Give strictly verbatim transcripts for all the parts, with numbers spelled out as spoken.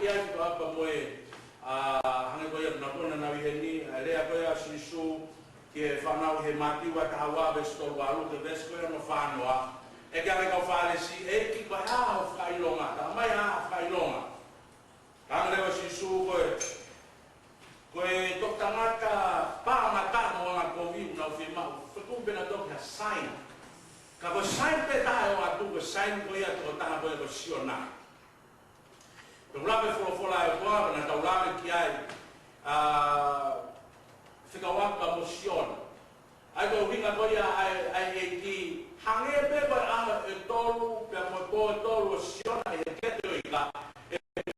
ai, fekauʻaki pea mo e, ʻa, hangē ko ia naʻa nau ʻi heni, ʻa e lea ko ia ʻa Sīsū ki he fānau he Mātiu ʻa taha ua veesi tolu valu ki he veesi ko ia hono fā noa. ʻEke ʻa e kau Fālesi, ʻEiki, ko e hā hoʻo fakaʻilonga? Talamai ʻa e fakaʻilonga. Talaange leva ʻe Sīsū, ko e, ko e toki tangata pāngata mo angakovi ʻoku nau fiemaʻu, fekumi pē nautolu ki ha sign. Ka ko e sign pē taha ʻe ʻoatu, ko e sign ko ia ʻa e tokotaha ko ia ko Siona. Pea ʻoku lave e folofola ʻa e ʻOtua, pea naʻa tau lave ki ai, ʻa, fekauʻaki pea mo Siona. ʻA ia ko e ʻuhinga ko ia ʻa e, ʻa e ʻEiki, hangē pē ko e ʻaho ʻe tolu, pea mo e pō ʻe tolu ʻo Siona ʻi he kete ʻo e ika, ʻe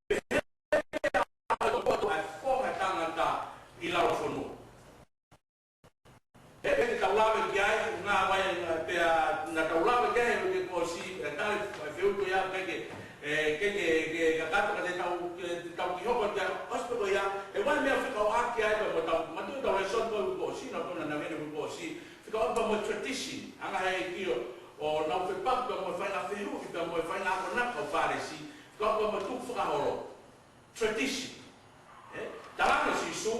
pehē pē ʻa e ʻOtua ʻa e Foha ʻo e tangata ʻi lalo fonua. He ʻikai ke tau lave ki ai, ʻuhinga ʻa e, pea naʻa tau lave ki ai he uike kuo ʻosi, ʻe tali, ʻe fehuʻi ko ia, ʻikai ke, ʻe, ʻikai ke, ke kakato ka te tau, ke te tau kiʻi hoko atu ki ai, ʻosi pē ko ia, ʻe ʻi ai e meʻa fekauʻaki ai, pea mo ʻetau, manatuʻi ʻetau lēsoni ko ē uike kuo ʻosi, naʻa tau na navene uike kuo ʻosi, fekauʻaki pea mo e tradition, anga he ʻEiki ʻo, ʻo nau fepaki, pea mo e faʻahinga fehuʻi, pea mo e faʻahinga akonaki ʻa e kau Fālesi, fekauʻaki pea mo e tukufakaholo. Tradition. ʻE? Talaange ʻe Sīsū,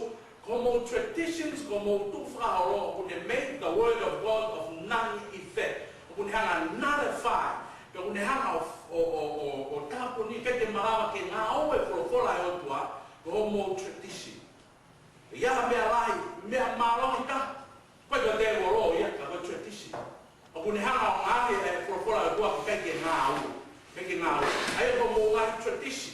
ko hoʻomou traditions, ko hoʻomou tukufakaholo, ʻoku ne make the word of God of none effect. ʻOku ne hanga ʻo nullify, pea ʻoku ne hanga ʻo, ʻo, ʻo, ʻo, ʻo tāpuni, ʻikai ke malava ke ngāue e folofola ʻa e ʻOtua, ko hoʻomou tradition. ʻI ai ha meʻa lahi, meʻa mālohi taha. Ko e tēvolo ia, ka ko e tradition. ʻOku ne hanga ʻo ngaohi e folofola ʻa e ʻOtua ʻikai ke ngāue. ʻIkai ke ngāue. ʻA ia ko hoʻomou ngaahi tradition.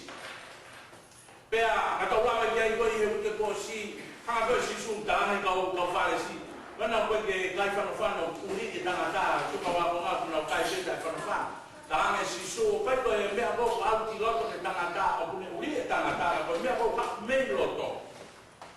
Pea, naʻa tau lave ki ai ko ē he uike kuo ʻosi, hanga ko ē ʻe Sīsū ʻo talaange ki he kau, kau Fālesi. Ko ʻenau ʻikai ke kai fanofano, ʻuliʻi e tangata, tuka wa ko nga kuna kai seta fanofano. Talaange ʻe Sīsū, ʻoku ʻikai ko e meʻa ko ē ʻoku ʻalu ki loto ki he tangata, ʻoku ne ʻuliʻi e tangata, ka ko e meʻa ko ē ʻoku haʻu mei loto.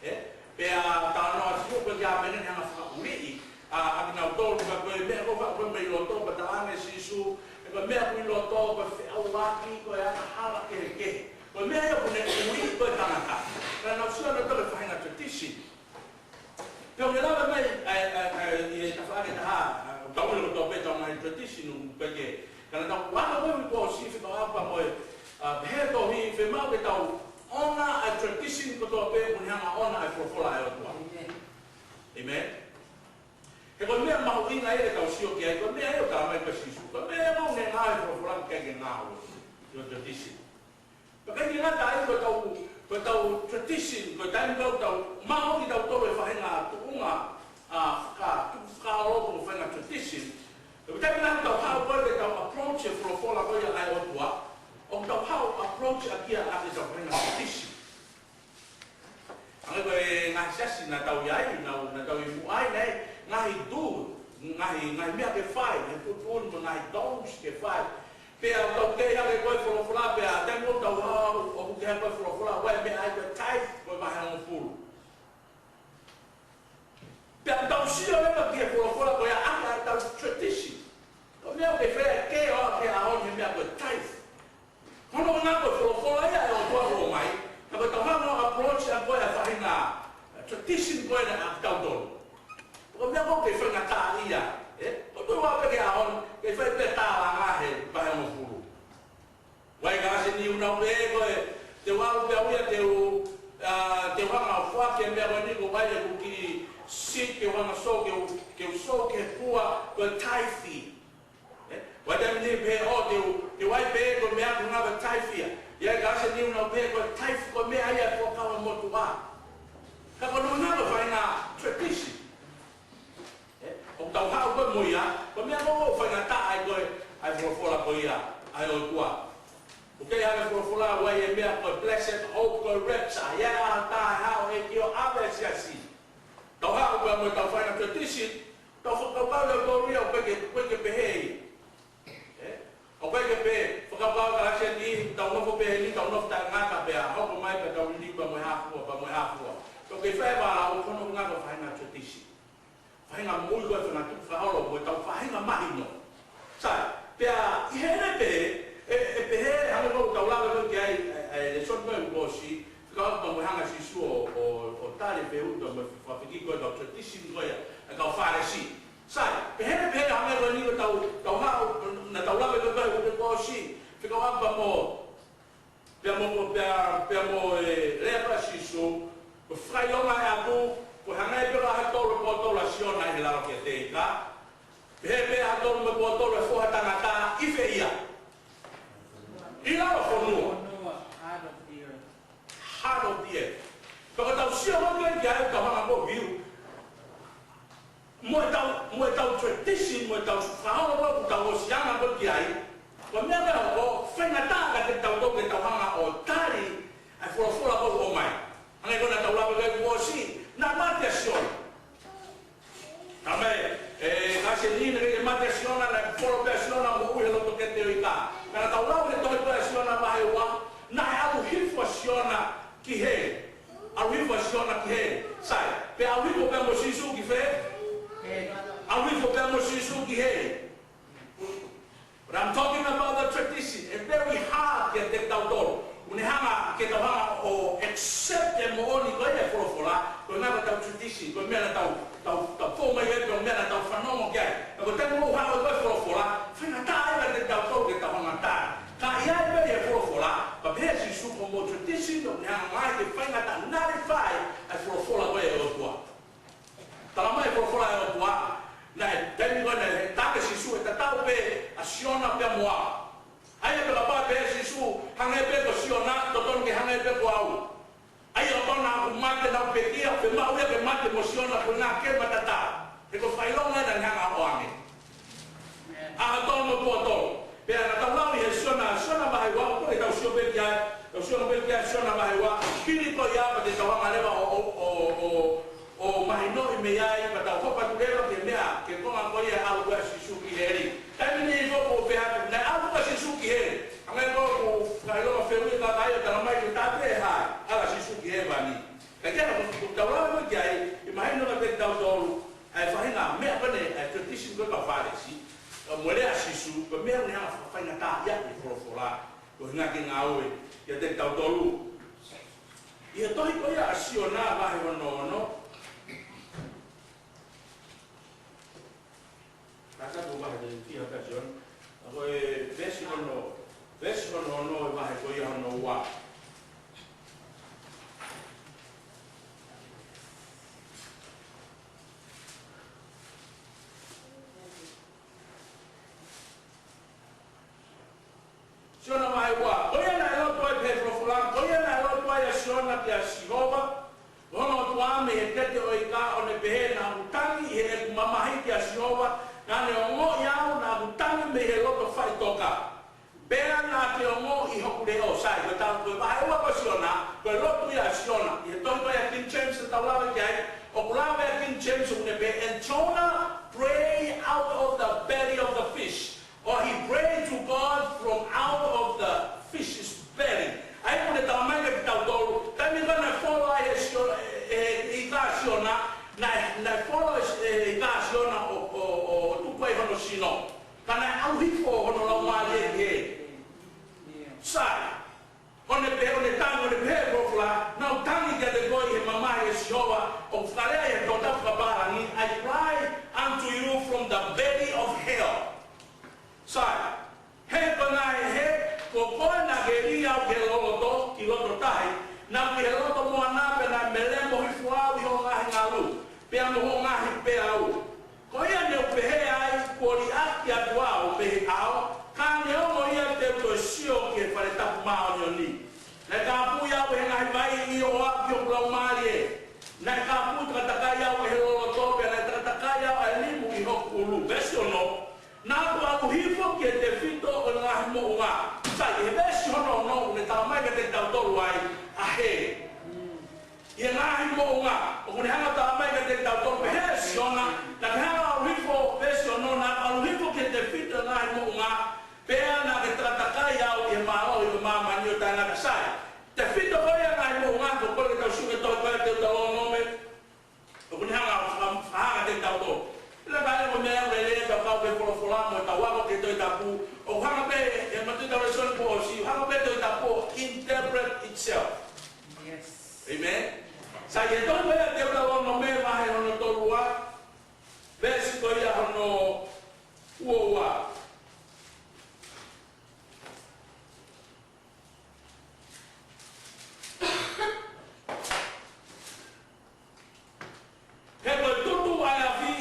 ʻE? Pea talanoa ʻa Sīsū ko e ʻuhinga meʻa ne hanga ʻo fakaʻuliʻi, ʻa, ʻa kinautolu, ka ko e meʻa ko ē ʻoku haʻu mei loto, pea talaange ʻe Sīsū, ʻe ko e meʻa ʻoku ʻi loto, ko e feʻauaki, ko e angahala kehekehe. Ko e meʻa ia ʻoku ne ʻuliʻi ko ē tangata. Ka naʻa nau sio nautolu ki he faʻahinga tradition. Pea ʻoku lave mai, ʻa, ʻa, ʻa, ʻi he tafaʻaki ʻe taha, ʻa, tau ʻilo kotoa pē ʻetau ngaahi tradition, ʻoku pehē ke, ka naʻa tau ʻalu ko ē uike kuo ʻosi fekauʻaki pea mo e, ʻa, pehē tohi, fiemaʻu ke tau ʻoange ʻa e tradition kotoa pē ʻoku ne hanga ʻo ʻoange ʻa e folofola ʻa e ʻOtua. ʻĒmeni. ʻĒmeni. He ko e meʻa mahuʻinga ia ke tau sio ki ai, ko e meʻa ia ʻoku talamai ʻe Sīsū. Ko e meʻa ʻoku ne ngāue ʻa e folofola ʻikai ke ngāue. Ko e tradition. Pea ʻikai ke ngata ai ko ʻetau, ko ʻetau tradition, ko e taimi ʻoku tau maʻu kitautolu e faʻahinga tuʻunga, ʻa, faka-, tukufakaholo ko e faʻahinga tradition. Ko e taimi ʻoku tau haʻu ko ē ke tau approach e folofola ko ia ʻa e ʻOtua, ʻoku tau haʻu approach ʻaki ia ʻa ʻetau faʻahinga tradition. Hangē ko e ngaahi siasi naʻa tau ʻi ai, naʻa, naʻa tau ʻi muʻa ai, naʻe ngaahi tū, ngaahi, ngaahi meʻa ke fai, ngaahi tuʻutuʻuni mo e ngaahi don'ts ke fai. Pea ʻoku tau kei hake ko ē folofola, pea taimi ʻoku tau haʻu, ʻoku kei hake ko ē folofola, ʻoku ʻi ai e meʻa ai ko e tithe, ko e vahe hongofulu. Pea tau sio leva ki he folofola ko ia ʻaki ʻetau tradition. Ko e meʻa ʻoku ke fai ke ʻoange ʻa e ʻaho ni he meʻa ko e tithe. Ko hono ʻuhinga ko e folofola ia ʻa e ʻOtua ʻoku ʻomai, ka ko ʻetau hanga ʻo approach ʻa ko ē ʻa e faʻahinga tradition ko ē ʻa kitautolu. Ko e meʻa ʻoku ke faingataʻaʻia, ē? Ko e tuʻu ā pē ki he ʻaho ni, ke fai pē tālanga he vahe hongofulu. Vai ka se ni una pe ko e, te u ʻalu pē au ia te u, ʻa, te u hanga ʻo foaki e meʻa ko eni ko vai e kuki sit ke u hanga ʻo sō ke u, ke u sō ke pua ko e tithe. Ē? Vai taimi ni pē ʻo te u, te u ʻai pē ko e meʻa ko e ngaahi tithe ia. ʻI ai ka se ni una pe ko e tithe ko e meʻa ia ko e kava motuʻa. Ka ko hono ʻuhinga ko e faʻahinga tradition. Ē, ʻoku tau haʻu ko ē mo ia, ko e meʻa ko ē ʻoku faingataʻa ai ko ē ʻa e folofola ko ia ʻa e ʻOtua. ʻOku kei ʻi ai e folofola ʻoku ʻi ai e meʻa ko e blessed hope, ko e rapture, ʻi ai e ʻaho ʻe taha ʻe haʻu e ʻEiki ʻo ʻave e siasi. Tau haʻu pē mo ʻetau faʻahinga tradition, tau fakakaukau ia ko ia ʻoku ʻikai ke, ʻoku ʻikai ke pehē ia. Ē? ʻOku ʻikai ke pehē, fakapapau ka se ni, tau nofo pē ni, tau nofo taʻengata pea hoko mai pea tau liliu pea mo e hā fua, pea mo e hā fua. Tau kei fai e vālau ko hono ʻuhinga ko e faʻahinga tradition. Faʻahinga moʻui ko ē faʻahinga tukufakaholo, mo ʻetau faʻahinga mahino. Sai, pea ʻi heʻene pehē, ʻe, ʻe pehē, hangē ko ʻetau lave ko ē ki ai, ʻe, ʻe, lēsoni ko ē kuo ʻosi, fekauʻaki pea mo e hanga ʻe Sīsū ʻo, ʻo, ʻo tali e fehuʻi pea mo e fakafekiki ko ē ʻetau tradition ko ia ʻa e kau Fālesi. Sai, pehē, pehē, hangē ko eni ko ʻetau, tau haʻu, naʻa tau lave ko ē he uike kuo ʻosi, fekauʻaki pea mo, pea mo, pea, Pea mo e lea ʻa Sīsū, ko e fakaʻilonga ʻaʻaku, ko e hangē pē ko e ʻaho tolu ʻa e ʻaposetolo ʻa Siona ʻi he lalo kiate ika, pehē pē ʻaho tolu mo e ʻaposetolo ʻa e Foha ʻo e Tangata ʻi fē ia? ʻI lalo fonua. Heart of the earth. Pea ko ʻetau sio mai ki ai, ʻoku tau hanga ʻo view mo ʻetau, mo ʻetau tradition, mo ʻetau fakahoa ʻoku tau ʻosi anga ko ē ki ai. Ko e meʻa ko ē ʻoku faingataʻa kiate kitautolu ke tau hanga ʻo tali ʻa e folofola ʻoku ʻomai. Hangē ko ʻetau lave ko ē kuo ʻosi, naʻe mate ʻa Siona. Naʻe, ʻe, ka se ni ne ke mate ʻa Siona, naʻe folo pē ʻa Siona mo ui he loto kete ʻo ika. Ka naʻa tau lau he tohi ko ē ʻa Siona vahe ua, naʻe ʻalu hifo ʻa Siona ki heli. ʻAlu hifo ʻa Siona ki heli. Sai, pea ʻalu hifo pē mo Sīsū ki fē? ʻAlu hifo pē mo Sīsū ki heli. But I'm talking about the tradition. ʻE very hard kiate kitautolu. ʻOku ne hanga ke tau hanga ʻo accept e moʻoni ko ia ʻa e folofola, ko e ngaahi ʻetau tradition, ko e meʻa naʻa tau, tau, tau fou mai ai, ko e meʻa naʻa tau fanongo ki ai. Ka ko e taimi ʻoku haʻu ai ko ē ʻa e folofola, faingataʻa ia kiate kitautolu ke tau hanga ʻo tali. Ka ʻi ai pē ʻa e folofola, pea pehē ʻe Sīsū ko hoʻomou tradition, ʻoku ne hanga ʻo ngaahi ke faingataʻa, nullify ʻa e folofola ko ia ʻa e ʻOtua. Talamai ʻe he folofola ʻa e ʻOtua, naʻe taimi ko ē naʻe tali ʻe Sīsū ʻe tatau pē ʻa Siona pea mo au. ʻA ia pē kapau ʻe pehē ʻe Sīsū, hangē pē ko Siona, totonu ke hangē pē ko au. ʻA ia ʻo kapau naʻa ku mate, naʻa ku pekia, pea maʻu ia ke mate mo Siona, ko e ngaahi kema tatau. He ko e fakaʻilonga ena naʻa ne hanga ʻo ʻoange. ʻAho tolu mo e ʻaposetolo. Pea naʻa tau lau ʻi he Siona, Siona vahe ua, ko ʻetau sio pē ki ai, tau sio pē ki ai, Siona vahe ua, hili ko ia pea te tau hanga leva ʻo, ʻo, ʻo, ʻo, ʻo mahinoʻi mei ai, pea tau hopo atu leva ki he meʻa, ki he konga ko ia ʻa e ʻalu ko ē ʻa Sīsū ki heli. Taimi ni ʻoku ou pehē atu, naʻe ʻalu ʻa Sīsū ki heli. Hangē ko ʻeku fakaʻilonga fehuʻi ʻa e kakai ʻo talamai ke tau pehē, ʻalu ʻa Sīsū ki hēvani. Ka ʻi he ʻaho ko ē ʻoku tau lave ki ai, ʻe mahino kiate kitautolu ʻa e faʻahinga meʻa ko eni, ʻa e tradition ko ē ʻa e kau Fālesi, ʻa e lea ʻa Sīsū, ko e meʻa ʻoku ne hanga ʻo faingataʻaʻi ʻa e folofola, ko e ngaahi ngāue kiate kitautolu. ʻI he tohi ko ia ʻa Siona vahe hono ono, ka tau vahe te tia ka Siona, ʻa ko e veesi hono, veesi hono ono ʻo e vahe ko ia hono ua. Siona vahe ua. Ko ia naʻe lotu ai, pehē ʻe he folofola, ko ia naʻe lotu ai ʻa Siona kia Sihova ko hono ʻOtua mei he kete ʻo ika, ʻo ne pehē, naʻa ku tangi ʻi heʻeku mamahi kia Sihova, naʻa ne ongoʻi au, naʻa ku tangi mei he loto faʻitoka. Pea naʻa ke ongoʻi hoku leʻo. Sai, ko e tau ko e vahe ua ko Siona, ko e lotu ia ʻa Siona. ʻI he tohi ko ia King James ʻoku tau lave ki ai, ʻoku lave ʻa King James ʻo ne pehē, and Jonah prayed out of the belly of the fish. Or he prayed to God from out of the fish's belly. ʻA ia ʻoku ne talamai kiate kitautolu, taimi ko ē naʻe folo ai ʻe Sio-, ʻe, ʻe ika ʻa Siona, naʻe, naʻe folo ʻe, ʻe ika ʻa Siona ʻo, ʻo, ʻo tuku ai hono sino. Ka naʻe ʻalu hifo hono laumālie ki heli. Sai. ʻO ne pehē, ʻo ne tangi, ʻo ne pehē ʻe he folofola, naʻa ku tangi kiate koe ʻi he mamahi ʻe Sihova, ʻo fakalea ʻi he tokotaha fakapālangi, I cried unto you from the belly of hell. Sai, he ko e ngaahi hē, ko koe naʻa ke lī au ki he loloto, ki loto tahi, naʻa ku ʻi he loto moana pea naʻe melemo hifo au ʻi hoʻo ngaahi ngalu, pea mo hoʻo ngaahi peau. Ko ia ne u pehē ai, kuo liʻaki atu au mei he ʻao, ka neongo ia te u toe sio ki he fale tapu māʻoniʻoni. Naʻe kāpui au ʻe he ngaahi vai ʻi ʻoʻoku ʻi hoku laumālie. Naʻe kāpui takatakai au ʻe he loloto, pea naʻe takatakai au ʻa e limu ʻi hoku ʻulu. Veesi ono, naʻa ku ʻalu hifo ki he tefito ʻo e ngaahi moʻunga. Sai, ʻi he veesi hono ono, ʻoku ne talamai kiate kitautolu ai ʻa e hē. ʻI he ngaahi moʻunga, ʻoku ne hanga ʻo talamai kiate kitautolu pē ʻe Siona, naʻa ke hanga ʻo ʻalu hifo, veesi ono, naʻa ke ʻalu hifo ki he tefito ʻo e ngaahi moʻunga, pea naʻa ke takatakai au ʻi he mālohi ʻo māmani ʻo taʻengata. Sai, tefito ko ia ʻo e ngaahi moʻunga, ko e kole ke tau sio ki he tohi ko ia Teutalōnome, ʻoku ne hanga ʻo faka-, fakahā kiate kitautolu. Pea ka ʻi ai ha meʻa ʻoku lelei ʻetau kau ki he folofola mo ʻetau ako ki he Tohi Tapu, ʻoku hanga pē, ʻe matu tau lēsoni kuo ʻosi, hanga pē Tohi Tapu ʻo interpret itself. Yes. Amen. Sai, ʻi he tohi ko ia Teutalōnome vahe hono tolu ua, veesi ko ia hono ua ua.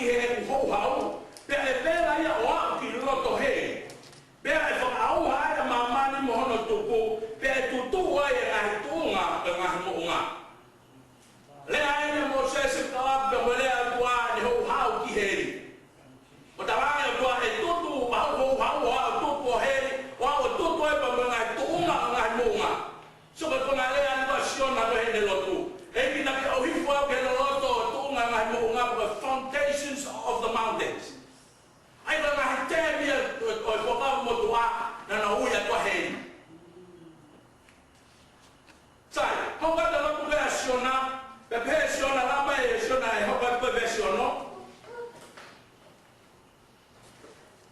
he ʻoku houhau, pea ʻe vela ia ʻo aʻu ki loto heli. Pea ʻe fakaʻauha ai ʻa māmani mo hono tupu, pea ʻe tutuʻu ai ʻa e ngaahi tuʻunga ʻo e ngaahi moʻunga. Lea eni ʻa Mōsese, Kalake pea mo e lea ʻa e ʻOtua ʻene houhau ki heli. ʻO talaange ʻe he ʻOtua ʻe tutuʻu ʻa hoʻo houhau ʻo aʻu tupu ʻo heli, ʻo aʻu ʻo tutuʻu ai pea mo e ngaahi tuʻunga ʻo e ngaahi moʻunga. So ko e konga lea ʻa Siona ko ē heʻene lotu. ʻEiki naʻa ke ʻohifo au ki he loloto ʻo e tuʻunga ʻo e ngaahi moʻunga, ko e foundations of the mountains. ʻA ia ko e ngaahi tēmia ʻo e, ʻo e Fuakava Motuʻa naʻa nau ui atu ʻa heli. Sai, hoko atu e lotu ko ē ʻa Siona, pea pehē ʻe Siona, lava ʻe Siona ʻe hoko atu ko ē veesi ono.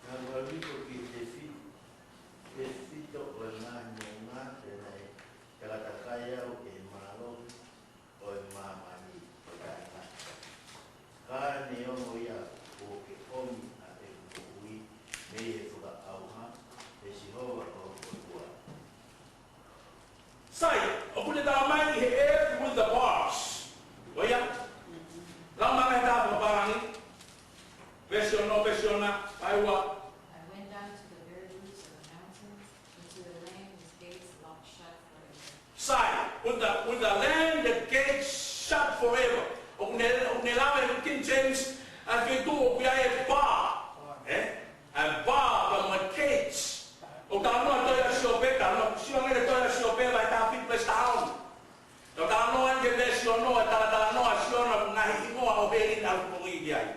Naʻa ku ʻalu hifo ki he tefi-, tefito ʻo e ngaahi moʻunga, pea naʻe takatakai au ʻe he mālohi ʻo e māmani ʻo taʻengata. Ka neongo ia, kuo ke ʻomi ʻa ʻeku moʻui mei he fakaʻauha, ʻe Sihova ko hoku ʻOtua. Sai, ʻoku ne talamai ʻi he earth with the bars. Ko ia, lau mai he taha fakapālangi. Veesi ono, veesi ono, ʻa e ua. I went down to the very roots of the mountains, into the land whose gates locked shut forever. Sai, with the, with the land the gates shut forever. ʻOku ne, ʻoku ne lave he King James, ʻa e feituʻu ʻoku ʻi ai e bar. Eh? ʻA e bar, pea mo e gates. ʻOku talanoa e tohi ʻa Siope, talanoa, sio ange ki he tohi ʻa Siope, vahe taha fitu veesi taha ono. ʻOku talanoa ange ki he veesi ono, ʻa e talatalanoa ʻa Siona, ngaahi hingoa ʻo heli naʻa ku pongi ki ai.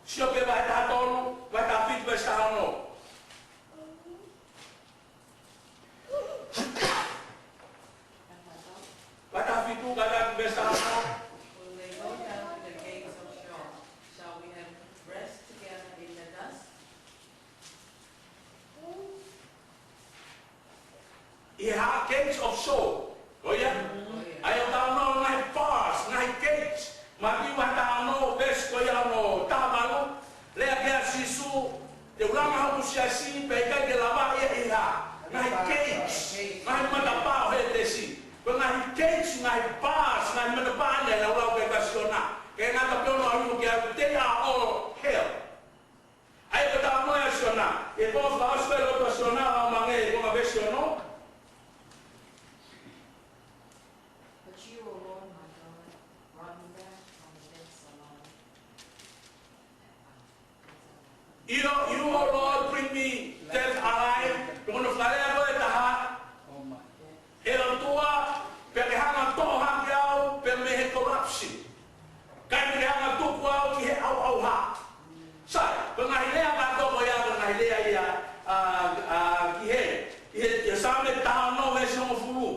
Siope vahe taha tolu, vahe taha fitu veesi taha ono. Vahe taha fitu, vahe taha fitu veesi taha ono. Will they go down to the gates of Sheol? Shall we have rest together in the dust? ʻI he hā? Gates of Sheol. Ko ia? ʻA ia ʻoku talanoa ngaahi bars, ngaahi gates. Mātiu vahe taha ono, veesi ko ia hono taha valu. Lea ki ai ʻa Sīsū, te u langa hoku siasi, pea ʻikai ke lava ia ʻi he hā? Ngaahi gates, ngaahi matapā ʻo Hētesi. Ko e ngaahi gates, ngaahi bars, ngaahi matapā naʻe laulau ki ai ʻa Siona. Ke ngata pē hono ʻalu ki ai, they are all hell. ʻA ia ko e talanoa ʻa Siona, ʻi he konga fakaʻosi ko ē lotu ʻa Siona, ʻa e ʻomai ʻe he konga veesi ono. But you, O Lord my God, brought me back from the depths alive. ʻIo, you, O Lord, bring me dead alive. Ko hono fakalea ko ē ʻe taha. ʻE ʻOtua, pea ke hanga ʻo toʻo hake au, pea mei he corruption. Kae ke hanga ʻo tuku au ki he ʻauʻauha. Sai, ko e ngaahi lea kātoa ko ia, ko e ngaahi lea ia, ʻa, ʻa, ki he, ʻi he, ʻi he Saame taha ono veesi hongofulu.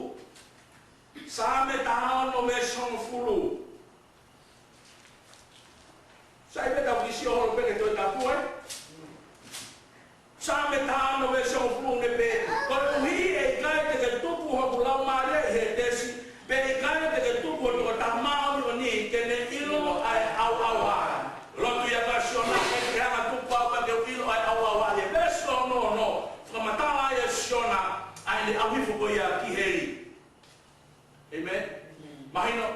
Saame taha ono veesi hongofulu. Sai pē tau kiʻi sio holo pē ki he Tohi Tapu, ē? Saame taha ono veesi hongofulu ʻoku ne pehē, koeʻuhi ʻe ʻikai te ke tuku hoku laumālie ʻi Hētesi, pea ʻikai te ke tuku ho Tokotaha Māʻoniʻoni ke ne ʻilo ʻa e ʻauʻauha. Lotu ia ʻa Siona, ʻikai te ke hanga ʻo tuku au pea ke u ʻilo ʻa e ʻauʻauha. ʻI he veesi ono ono, fakamatala ai ʻe Siona ʻa ʻene ʻalu hifo ko ia ki heli. ʻĒmeni. Mahino.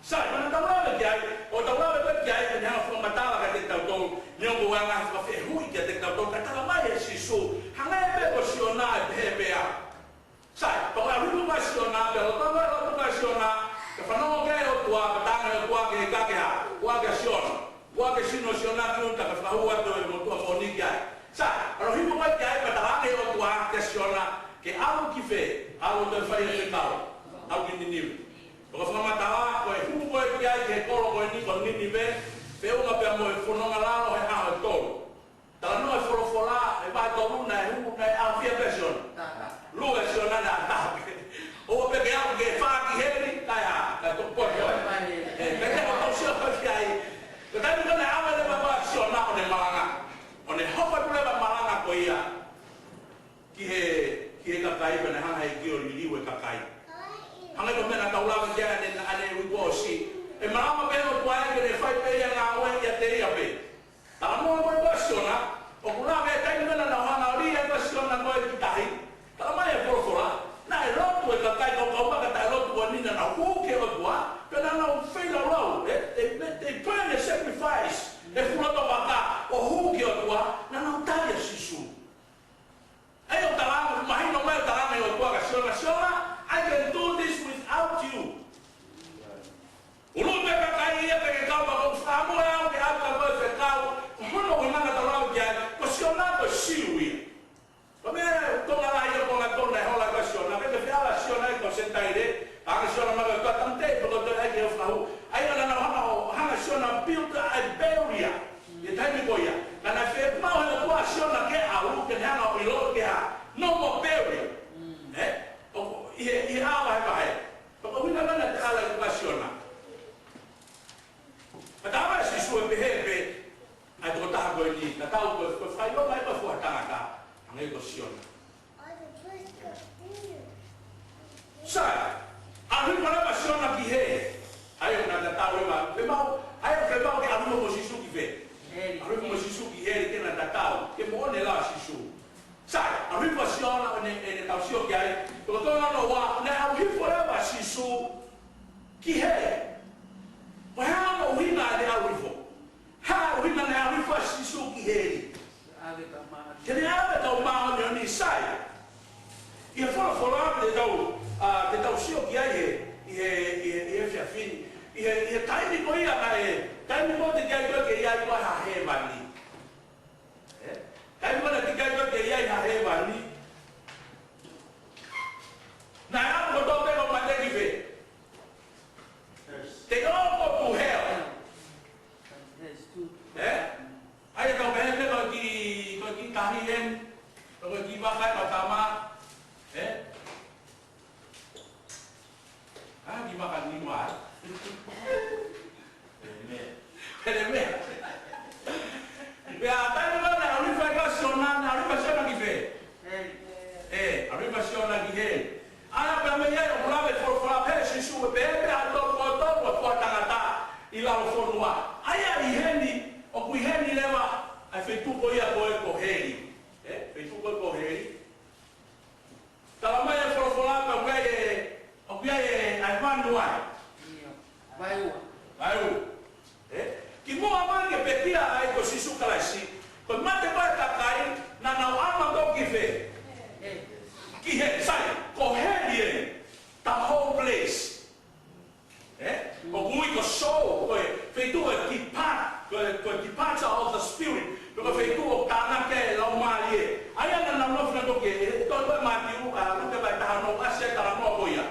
Sai, ko ʻetau lave ki ai, ʻoku tau lave ki ai, ko ʻene hanga ʻo fakamatala kiate kitautolu, neongo ʻa e ngaahi fakafehuʻi kiate kitautolu, ka talamai ʻe Sīsū, hangē pē ko Siona ʻe pehē pē ʻa. Sai, pea ko e ʻalu hifo ʻa Siona, pea loto ʻa, loto ʻa Siona, ke fanongo ki he ʻOtua, pea talaange ʻe he ʻOtua ki he, ki he hā, ʻoku ʻikai ke Siona. ʻOku ʻikai ke sino Siona ki ʻuta ka fakahū atu e motuʻa moʻoni ki ai. Sai, ʻalu hifo ko ē ki ai pea talaange ʻe he ʻOtua kia Siona, ke ʻalu ki fē, ʻalu ʻo toe fai e fekau, ʻalu ki Ninive. Pea ko e fakamatala, ko e hū ko ē ki ai ki he kolo ko eni ko Ninive, feʻunga pea mo e fononga lalo he ʻaho ʻe tolu. Talanoa e folofola, ʻi he vahe tolu naʻe hū, naʻe ʻafio pē Siona. Lue Siona naʻe taha pē. ʻOua pē ke aʻu ke fā ki heli, kae hā, kae toʻo poto ē. ʻE, kae te ko tau sio ko ē ki ai. Ko e taimi ko ē naʻe ʻave leva ʻa Siona ʻo ne malanga. ʻO ne hoko atu leva malanga ko ia ki he, ki he kakai pea ne hanga ʻe he ʻEiki ʻo liliu e kakai. Hangē ko e meʻa naʻa tau lave ki ai ʻanenai, ʻanenai uike kuo ʻosi. ʻE malanga pē ʻa e ʻOtua ke ne fai pē ʻa e ngāue ʻiate ia pē. Talanoa ko ē ʻa Siona, ʻoku lava e taimi ko ē naʻa nau hanga ʻo lī ai ʻa Siona ko ē ki tahi. Talamai ʻe he folofola, naʻe lotu e kakai kaukauʻaki taʻelotu ko eni naʻa nau hū ki he ʻOtua, pea naʻa nau feilaulau, ē, they, they, they burn a sacrifice. ʻE Build a barrier. ʻI he taimi ko ia. Ka naʻe fiemaʻu he ʻOtua ʻa Siona ke ʻalu, ke ne hanga ʻo ʻilo ke hā. No more barrier. ʻE? ʻO, ʻi he, ʻi he ʻā vahevahe. Pea ko e ʻuhinga naʻe ʻalu ai ʻa Siona. Ka tala mai ʻe Sīsū ʻe pehē pē, ʻa e tokotaha ko eni, tatau ko e, ko e fakaʻilonga ʻa e fua tangata, hangē ko Siona. Sai, ʻalu hifo leva ʻa Siona ki heli. ʻA ia naʻe tatau leva, fiemaʻu, ʻa ia fiemaʻu ke ʻalu hifo mo Sīsū ki fē. ʻAlu hifo mo Sīsū ki heli, ke naʻe tatau, ke moʻoni leva ʻa Sīsū. Sai, ʻalu hifo ʻa Siona, ʻene, ʻene tau sio ki ai, ko e tolu noa ua, naʻe ʻalu hifo leva ʻa Sīsū ki heli. Ko e hā hono ʻuhinga ʻene ʻalu hifo? Hā e ʻuhinga naʻe ʻalu hifo ai ʻa Sīsū ki heli? Ke ne ʻave ʻa e Kau Māʻoniʻoni, sai. ʻI he folofola te tau, ʻa, te tau sio ki ai he, ʻi he, ʻi he, ʻi he efiafi ni. ʻI he, ʻi he taimi ko ia naʻe, taimi ko ē teʻeki ai ke ʻi ai ha hēvani. ʻE? Taimi ko ē naʻe teʻeki ai ke ʻi ai ha hēvani. Naʻe ʻalu kotoa pē ʻo mate ki fē? They all go to hell. ʻE? ʻA ia tau pehē pē ko e kiʻi, ko e kiʻi tahi eni, ko e kiʻi vaka ʻa e tama. ʻE? ʻA, kiʻi vaka ni mai. Pele mea. Pea taimi ko ē naʻe ʻalu hifo ai ʻa Siona, naʻe ʻalu hifo ʻa Siona ki fē? ʻE, ʻalu hifo ʻa Siona ki heli. ʻA ia pea mei ai ʻoku lave e folofola pehē ʻe Sīsū ʻe pehē pē ʻa e tolu noa tolu ʻa e fua tangata ʻi lalo fonua. ʻA ia ʻi heni, ʻoku ʻi heni leva ʻa e feituʻu ko ia ko e ko heli. ʻE, feituʻu ko e ko heli. Tala mai e folofola pea ʻoku ʻi ai e, ʻoku ʻi ai e, ʻa e vanu ai. ʻIo. Vaeua. Vaeua. ʻE? Kimuʻa mai ke pekia ai ko Sīsū Kalaisi, ko e mate ko ē ʻa e kakai, naʻa nau ʻalu ʻo ki fē? ʻE. Ki heli, sai, ko heli ē. The whole place. ʻE? ʻOku ui ko Sheol, ko e feituʻu ʻe depart, ko e, ko e departure of the spirit. Ko e feituʻu ʻoku tānaki ai e laumālie. ʻA ia naʻa nau nofo nautolu ki heli, ʻe, ʻi he tohi ko ē Mātiu, ʻa, Luke vahe taha ono, ʻasi ai e talanoa ko ia.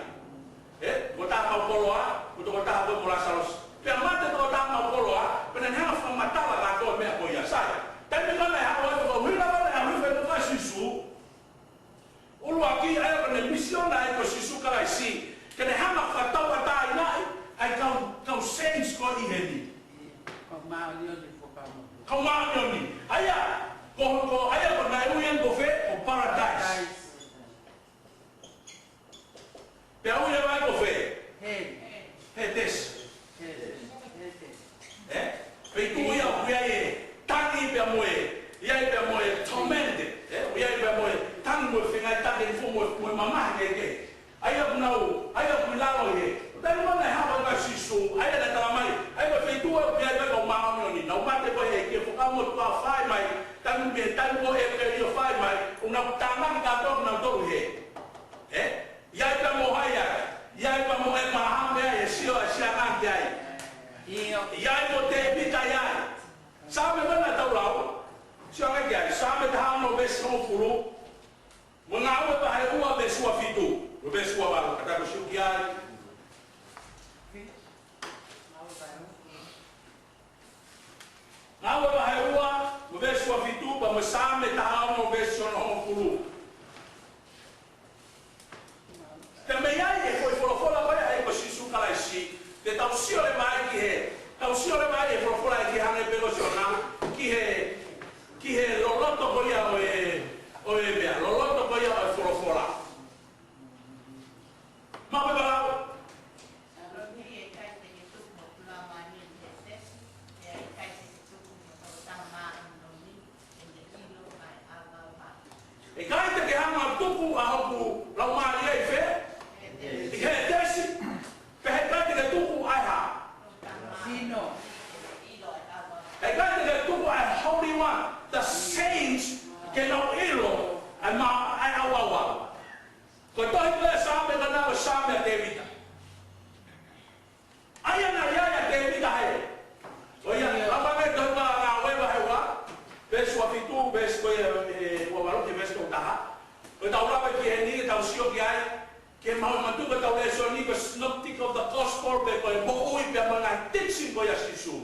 ʻE? Ko e tokotaha maʻu koloa, ko e tokotaha ko ē ko Lāsalosi. Pea mate e tokotaha maʻu koloa, pea naʻa ne hanga ʻo fakamatala ʻa e meʻa ko ia. Sai. Taimi ko ē naʻe haʻu ai, ko e ʻuhinga naʻe ʻalu hifo ai ʻa Sīsū. ʻUluaki, ʻa ia ko ʻene misiona ʻa e ko Sīsū Kalaisi, ke ne hanga ʻo fakatauʻatāinaʻi ʻa e kau, kau saints ko ē ʻi heni. Kau Māʻoniʻoni, ko e kau Māʻoniʻoni. Kau Māʻoniʻoni. ʻA ia, ko, ko, ʻa ia ko ʻene ui eni ko fē, ko Paradise. Paradise. Pea ui leva ia ko fē? Heli. Hētesi. Heli. Hētesi. ʻE? Feituʻu ia ʻoku ʻi ai e tangi pea mo e, ʻi ai pea mo e torment. ʻE? ʻOku ʻi ai pea mo e tangi mo e feingaʻi taki ni fo mo, mo e mamahi kehekehe. ʻA ia ʻoku nau, ʻa ia ʻoku ʻi lalo ē. Taimi ko ē naʻe haʻu ai ʻa Sīsū, ʻa ia naʻe tala mai, ʻa ia ko e feituʻu ʻoku ʻi ai pē ʻa e kau māʻoniʻoni, nau mate ko ē he ʻEiki, fakamotuʻa fai mai, taimi mei he taimi ko ē ʻEpeli ʻo fai mai, ʻoku nau tānaki kātoa kinautolu hē. ʻE? ʻI ai pea mo hai ai? ʻI ai pea mo ʻĒpalahame ai, ʻe sio, ʻe sio ange ki ai. ʻIo. ʻI ai mo Tēvita ai. Saame ko ē naʻa tau lau. Sio ange ki ai. Saame taha ono veesi hongofulu. Mo Ngāue vahe ua veesi ua fitu. Mo veesi ua valu. Ka tau sio ki ai. Ngāue vahe ua, mo veesi ua fitu, pea mo Saame taha ono veesi ono hongofulu. Pea mei ai e foʻi folofola ko ia ʻa e ko Sīsū Kalaisi, te tau sio leva ai ki he, tau sio leva ai e folofola ʻa e ʻEiki hangē pē ko Siona, ki he, ki he loloto ko ia ʻo e, ʻo e meʻa, loloto ko ia ʻo e folofola. Mau pē palau. ʻE ʻikai te ke tuku mo e kau māʻoniʻoni ʻi he tesi, ʻe ʻikai te ke tuku mo e kau tama māʻoniʻoni ʻi he ʻilo ʻa e ʻauʻauha. ʻE ʻikai te ke hanga ʻo tuku ʻa hoku laumālie ʻi fē? ʻI he tesi. Pea ʻe ʻikai te ke tuku ʻa e hā? Sino. ʻE ʻikai te ke tuku ʻa e Holy One, the saints, ke nau ʻilo ʻa e mā-, ʻa e ʻauʻauha. Ko e tohi ko ē Saame ko ena ko e Saame ʻa Tēvita. ʻA ia naʻe ʻi ai ʻa Tēvita hē. ʻO ia, lava mai tohi ko ē Ngāue vahe ua, veesi ua fitu, veesi ko ia, ʻe, ua valu ki he veesi tolu taha. Ko ʻetau lave ki heni, ke tau sio ki ai, ke mau manatu ko ʻetau lēsoni ko e synoptic of the gospel, pe ko e moʻui pea mo e ngaahi teaching ko ia ʻa Sīsū.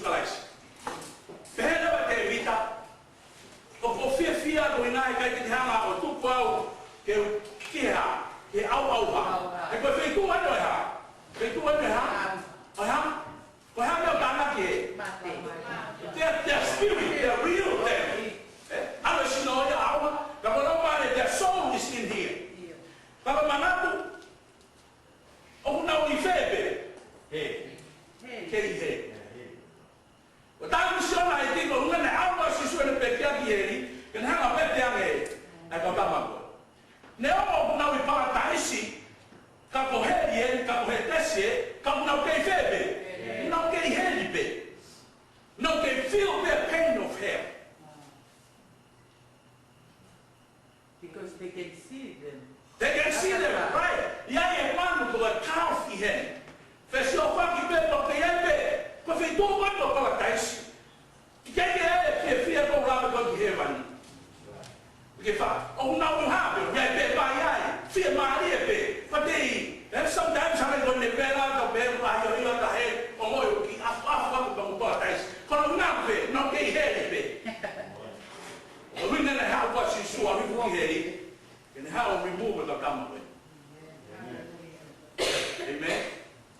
Kalaisi. Pehē leva ʻe Tēvita, ʻoku ou fiefia koeʻuhi he ʻikai te ke hanga ʻo tuku au ke u ki he hā, ke u ʻauʻauha. He ko e feituʻu ʻeni ʻo e hā? Feituʻu ʻeni ʻo e hā? ʻO e hā? Ko e hā ʻoku tānaki ē? Mate. Their, their spirit, their real thing. Eh? ʻA e sino ia ʻauha, ka ko e lau mai, their soul is in here. Ka ko e manatu, ʻoku nau ʻi fē pē? Hē. Kei hē. ʻO tā misiona ʻa e tiko, ʻuhinga naʻe ʻalu ʻa Sīsū ʻene pekia ki heli, ke ne hanga ʻo vete ange ʻa e kau tama ko ē. Neongo ʻoku nau ʻi Palataisi, ka ko heli ē, ka ko Hētesi ē, ka ʻoku nau kei fē pē? Nau kei heli pē. Nau kei feel the pain of hell. Because they can see them. They can see them, right? ʻI ai e manu ko e calf ʻi heni. Fesiofaki pē, pea ʻoku ʻi ai pē. Ko e feituʻu ko ē ko Palataisi. ʻIkai ke ʻi ai e fiefia ko e lava ko ē ki hēvani. Ke fā, ʻoku nau ʻi hā pē, ʻi ai pē mai ai. Fiemālie pē. But they, and sometimes hangē ko e nevela, ka pē, ʻa io io ta he, ʻo mo ʻio ki afu afu afu ka mo Palataisi. Ko e nau pē, nau kei heli pē. ʻUhinga naʻe haʻu ko ē ʻa Sīsū ʻo ʻalu hifo ki heli, ke ne haʻu ʻo remove e kau tama ko ē. Amen.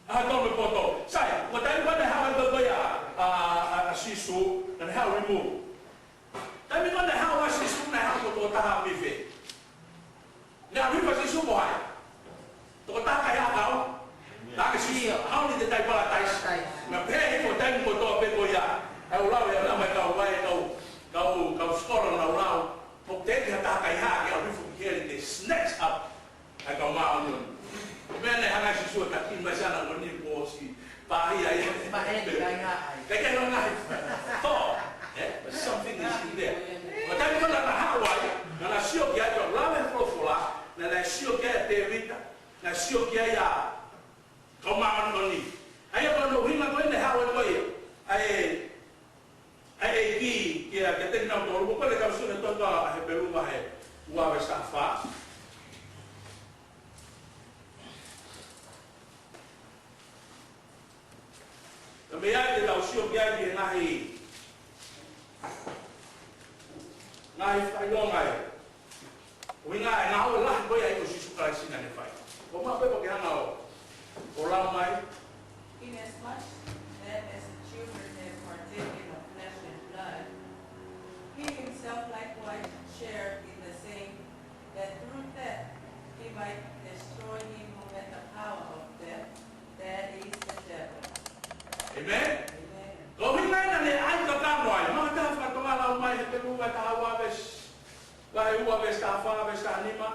ʻA e tau me poto. Sai, ko e taimi ko ē naʻe haʻu ai ko ē ʻa, ʻa, ʻa, ʻa Sīsū, naʻe haʻu ʻo remove. Taimi ko ē naʻe haʻu ai ʻa Sīsū, naʻe haʻu ko e tokotaha mei fē? Naʻe ʻalu hifo ʻa Sīsū mo hai? Tokotaha kaihaʻa kau. Naʻe ʻeke ʻe Sīsū, how did they die? Palataisi. Palataisi. Naʻe pehē hifo taimi kotoa pē ko ia. ʻA e lau ʻe ʻalu mai kau vai, kau, kau, kau sikola naʻa nau lau. ʻOku teʻeki ha taha kaihaʻa ke ʻalu hifo ki heli, they snatch up ʻa e kau māʻoniʻoni. Ko e meʻa naʻe hanga ʻe Sīsū ʻo taki mai siana ko eni kuo ʻosi pāhia ia. Maheni kaihaʻa ai. Kae kehe ʻa e ngaahi thought, eh? But something is in there. Ko e taimi ko ē naʻa nau haʻu ai, naʻa nau sio ki ai, pea ʻoku lave he folofola, naʻa nau sio ki ai ʻa Tēvita, naʻa nau sio ki ai ʻa e kau māʻoniʻoni. ʻA ia ko hono ʻuhinga ko ē naʻe haʻu ai ko ia ʻa e, ʻa e ʻEiki kia, kiate kinautolu, ko e kau sio ki he tohi ko Hepelū vahe ua veesi taha fā. Ka mei ai te tau sio ki ai ki he ngaahi, ngaahi fakaʻilonga ē. ʻUhinga e ngāue lahi ko ia ʻa e ʻEiki ko Sīsū Kalaisi naʻa ne fai. Ko e maʻu pē pē ke hanga ʻo, ʻo lau mai. Inasmuch then as the children have partaken of flesh and blood, he himself likewise shared in the same, that through death he might destroy him who had the power of death, that is the devil. Amen. Amen. Ko e ʻuhinga ia naʻa ne ʻai kakano ai, mahalo te ke fakatokangaʻi lau mai Hepelū vahe taha ua veesi, vahe ua veesi taha fā, veesi taha nima.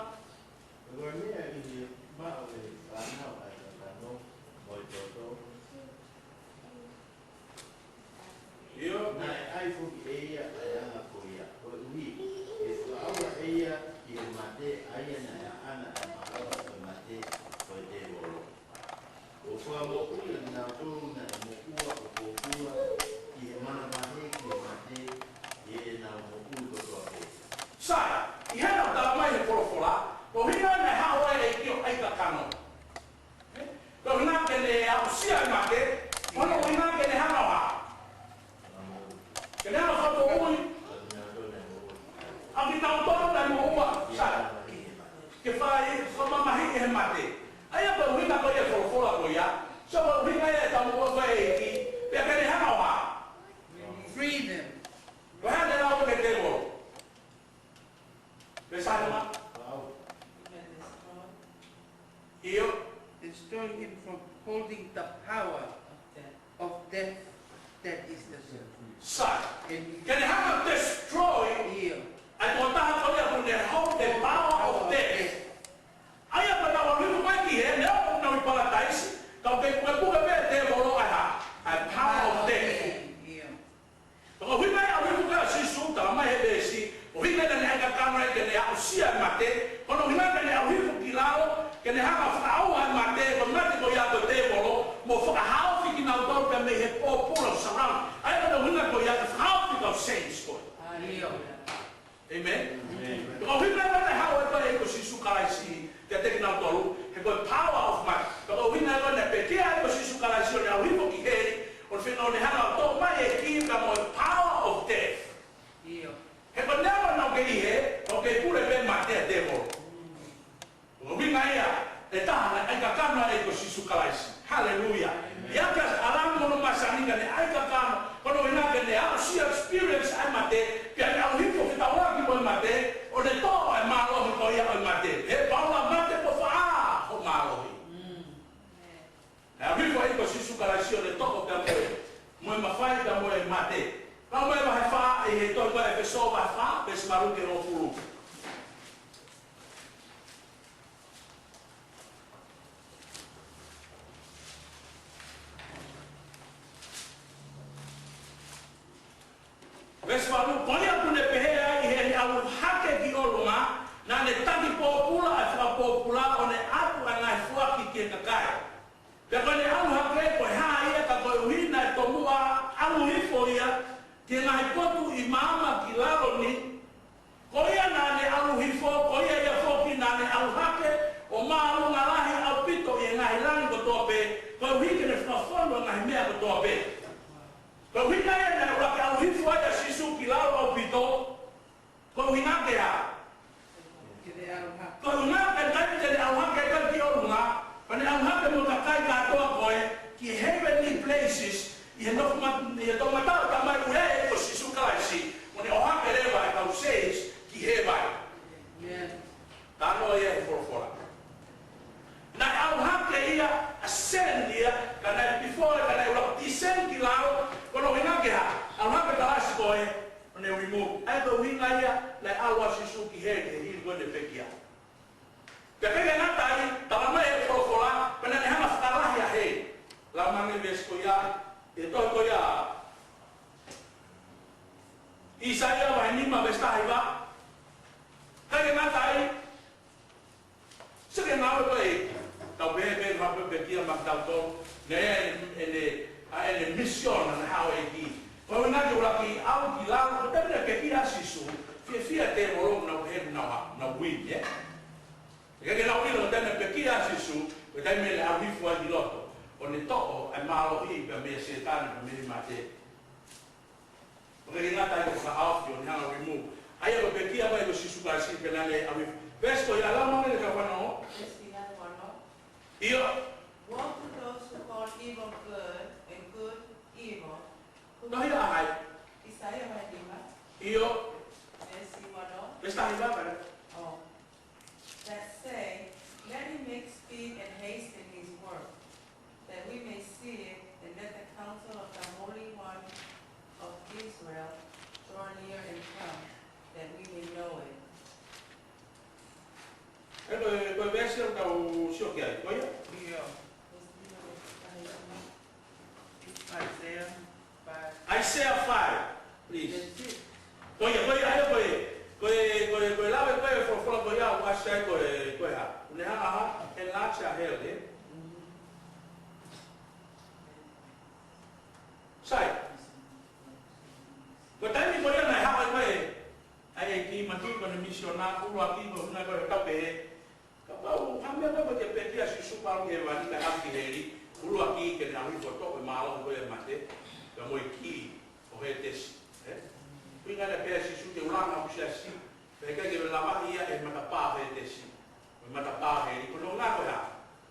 Ko e meʻa ʻi he maʻu ʻe he fānau ʻa e kakano mo e toto. ʻIo. Naʻe ʻai foki ʻe ia ʻa e anga ko ia, koeʻuhi ke fakaʻauha ʻe ia ki he mate ʻa ia naʻe ʻaʻana ʻa e malava ʻo e mate, ko e tēvolo. ʻO fakamoʻui ʻa kinautolu naʻe moʻua ʻo pōpula ʻi he manavahē ki he mate, ʻi heʻenau moʻui kotoa pē. Sai, ʻi heʻenau tala mai he folofola, ko e ʻuhinga naʻe haʻu ai e ʻEiki ʻo ʻai kakano. Ko e ʻuhinga ke ne aʻusia e mate, ko hono ʻuhinga ke ne hanga ʻo hā? Ke ne hanga ʻo fakamoʻui ʻa kinautolu naʻe moʻua, sai. Ke fai, fakamamahiʻi he mate. ʻA ia ko e ʻuhinga ko ia e folofola ko ia. So ko e ʻuhinga ia e taumuʻa ko ē ʻa e ʻEiki. Pea ke ne hanga ʻo hā? Free them. Ko e hā ʻene lau ki he tēvolo? Veesi taha nima. ʻIo. Destroy him from holding the power of death, that is the devil. Sai. Ke ne hanga ʻo destroy ʻa e tokotaha ko ia ʻoku ne hold the power of death. ʻA ia ko ʻenau ʻalu hifo mai ki hē, neongo ʻoku nau ʻi Palataisi, ka ʻoku kei pukepuke pē ʻe he tēvolo ʻa e hā? ʻA e power of death. ʻIo. Ko e ʻuhinga ia e ʻalu hifo ko ē ʻa Sīsū, tala mai he veesi, ko e ʻuhinga naʻa ne ʻai kakano ai ke ne aʻusia e mate, ko hono ʻuhinga ke ne ʻalu hifo ki lalo, ke ne hanga ʻo fakaʻauha e mate, ko e mate ko ia ko e tēvolo, mo fakahaofi kinautolu pē mei he pōpula ʻo e surround. ʻA ia ko hono ʻuhinga ko ia ke fakahaofi e kau saints ko ē. ʻIo. Amen? Amen. Ko e ʻuhinga ia naʻe haʻu ai ko ē ʻa e ʻEiki ko Sīsū Kalaisi kiate kinautolu, he ko e power of mate. Ko e ʻuhinga ia naʻe pekia ai ko Sīsū Kalaisi ʻo ne ʻalu hifo ki heli, ʻo ne feinga ʻo ne hanga ʻo toʻo mai Lau mai vahe fā, ʻi he tohi ko ʻEfesō vahe fā, veesi valu ki he hongofulu. Veesi valu, ko ia kuo ne pehē ai ʻi heʻene ʻalu hake ki ʻolunga, naʻa ne taki pōpula ʻa e fakapōpula ʻo ne ʻatu ʻa e ngaahi foaki ki he kakai. Pea ko ʻene ʻalu hake ko e hā ia ka koeʻuhi naʻe tomuʻa ʻalu hifo ia ki he ngaahi potu ʻi māmani ki lalo ni, ko ia naʻa ne ʻalu hifo, ko ia ia foki naʻa ne ʻalu hake ʻo māʻolunga lahi ʻaupito ʻi he ngaahi langi kotoa pē, koeʻuhi ke ne fakafonu ʻa e ngaahi meʻa kotoa pē. Ko e ʻuhinga ia naʻe ʻuluaki ʻalu hifo ai ʻa Sīsū ki lalo ʻaupito, ko e ʻuhinga ke hā? Ke ne ʻalu hake. Ko e ʻuhinga ke ne, ke ne ʻalu hake ki ʻolunga, pea ne ʻalu hake mo e kakai kātoa ko ē ki he heavenly places, ʻi he nofo ma-, ʻi he toʻomataʻu tamai ʻuhē ko Sīsū Kalaisi, mo ne ʻohake leva e kau saints ki hēvani. Amen. Talanoa ia he folofola. Naʻe ʻalu hake ia, ascend ia, ka naʻe before, ka naʻe ʻuluaki descend ki lalo, ko hono ʻuhinga ke hā? ʻAlu hake Kalaisi ko ē, ʻo ne remove. ʻA ia ko e ʻuhinga ia naʻe ʻalu ʻa Sīsū ki heli, he hili ko ē ʻene pekia. Pea ʻikai ke ngata ai, talamai he folofola, pea naʻa ne hanga ʻo fakalahi ʻa heli. Lau mai ange veesi ko ia, ʻi he tohi ko ia, ʻĪsaia vahe nima veesi taha hiva. ʻIkai ke ngata ai, sio ki he ngāue ko ē, tau pehē pē ha pē pekia maʻa kitautolu, naʻe ʻi ai ʻene, ʻa ʻene misiona naʻe haʻu ʻEiki. Ko e ʻuhinga ke ʻuluaki ʻalu ki lalo, ko e taimi naʻe pekia ai ʻa Sīsū, fiefia e tēvolo, nau pehē nau hā, nau win, ē? ʻIkai ke nau ʻilo ko e taimi naʻe pekia ai ʻa Sīsū, ko e taimi naʻe ʻalu hifo ai ki loto, ʻo ne toʻo ʻa e mālohi pea mei Sētane pea mei mate. ʻIkai ke ngata ai, ko e fakaʻaofi ʻo ne hanga ʻo remove. ʻA ia ko e pekia mai ko Sīsū Kalaisi pea naʻa ne ʻalu hifo. Veesi ko ia, lau mai ange ʻe he kau fanongo. Veesi hiva noa noa. ʻIo. Woe to those who call evil good and good evil. Ko e tohi ʻa hai? ʻĪsaia vahe nima. ʻIo. Veesi hiva noa. Veesi taha hiva pē. Oh. That say, "Let him make speed and haste in his work, that we may see it, and let the counsel of the Holy One of Israel draw near and come, that we may know it." Ē, ko e, ko e veesi ʻoku tau sio ki ai, ko ia? ʻIo. Isaiah five. Isaiah five, please. That's it. Ko ia, ko ia, ē, ko e, ko e, ko e, ko e lave ko ē folofola ko ia, ʻoku ʻasi ai ko e, ko e hā. ʻOku ne hanga ʻo enlarge ʻa heli, ē? Sai. Ko e taimi ko ia naʻe haʻu ai ko ē ʻa e ʻEiki, manatuʻi ko ʻene misiona ʻuluaki ko e ʻuhinga ko e tau pehē, kapau ha meʻa ko ē ke pekia ʻa Sīsū pea ʻalu ki hēvani kae ʻalu ki heli, ʻuluaki ke ne ʻalu hifo ʻo toʻo e mālohi ko ē ʻo e mate, pea mo e kī ʻo Hētesi, ē? ʻUhinga naʻe pehē ʻe Sīsū ke u langa hoku siasi, pea ʻikai ke lavaʻi ia ʻe he matapā ʻo Hētesi, ʻe he matapā ʻo heli, ko hono ʻuhinga ko e hā?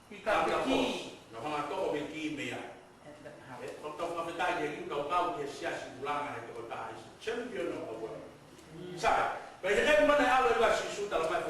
He got the key. Naʻa ne hanga ʻo toʻo e kī mei ai. Ē, ko ʻetau fakafetaʻi ki he ʻEiki, tau kau ki he siasi ʻoku langa ʻe he tokotaha, he's a champion of the world. Sai, pea ʻi he taimi naʻe ʻalu ai ʻa Sīsū, talamai